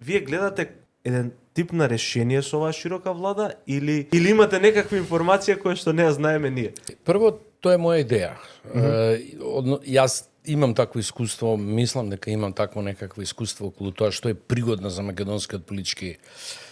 Вие гледате еден тип на решение со оваа широка влада или имате некаква информација која што не ја знаеме ние? Прво, тоа е моја идеја. Јас имам такво искуство, мислам дека имам такво некакво искуство околу тоа што е пригодно за македонскиот политички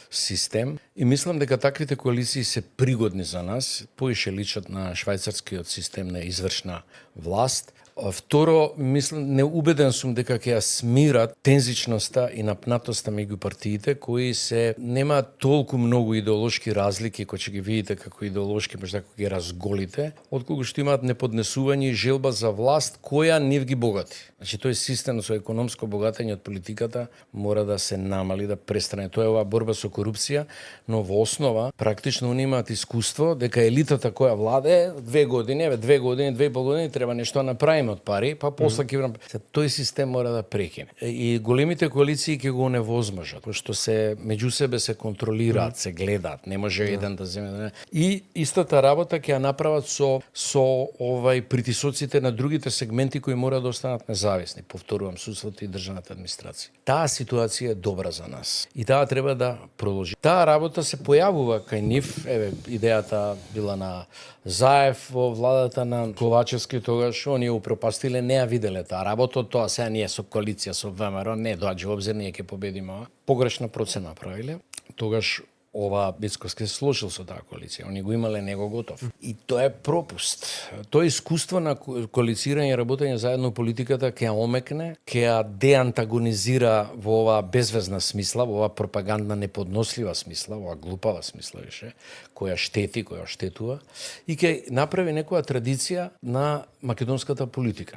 систем и мислам дека таквите коалиции се пригодни за нас, поише личат на швајцарскиот систем на извршна власт. Второ, мислам, неубеден сум дека ќе ја смират тензичноста и напнатоста меѓу партиите кои се немаат толку многу идеолошки разлики кои ќе ги видите како идеолошки можда кога ги разголите, отколку што имаат неподнесување и желба за власт која нив ги богати. Значи тој систем со економско богатење од политиката мора да се намали, да престане. Тоа е оваа борба со корупција, но во основа практично они имаат искуство дека елитата која владе 2 години, 2,5 години треба нешто да направиме од пари, па после ќе тој систем мора да прекине. И големите коалиции ќе го невозможат, пошто се меѓу себе се контролираат, се гледаат, не може еден да земе. И истата работа ќе ја направат со притисоците на другите сегменти кои мора да останат независни, повторувам, судството и државната администрација. Таа ситуација е добра за нас и таа треба да продолжи. Таа работа се појавува кај нив, идејата била на Заев во владата на Ковачевски, тогаш оние упропастиле, не ја виделе таа работа, тоа сега ние со коалиција со ВМРО не доаѓа обзир, ние ќе победиме. Погрешна процена правиле. Тогаш ова Бицковски се сложил со таа коалиција. Они го имале него готов. И тоа е пропуст. Тоа искуство на коалицирање и работење заедно политиката ќе ја омекне, ќе ја деантагонизира во оваа безвезна смисла, во оваа пропагандна неподнослива смисла, во оваа глупава смисла више, која штети, која штетува и ќе направи некоја традиција на македонската политика.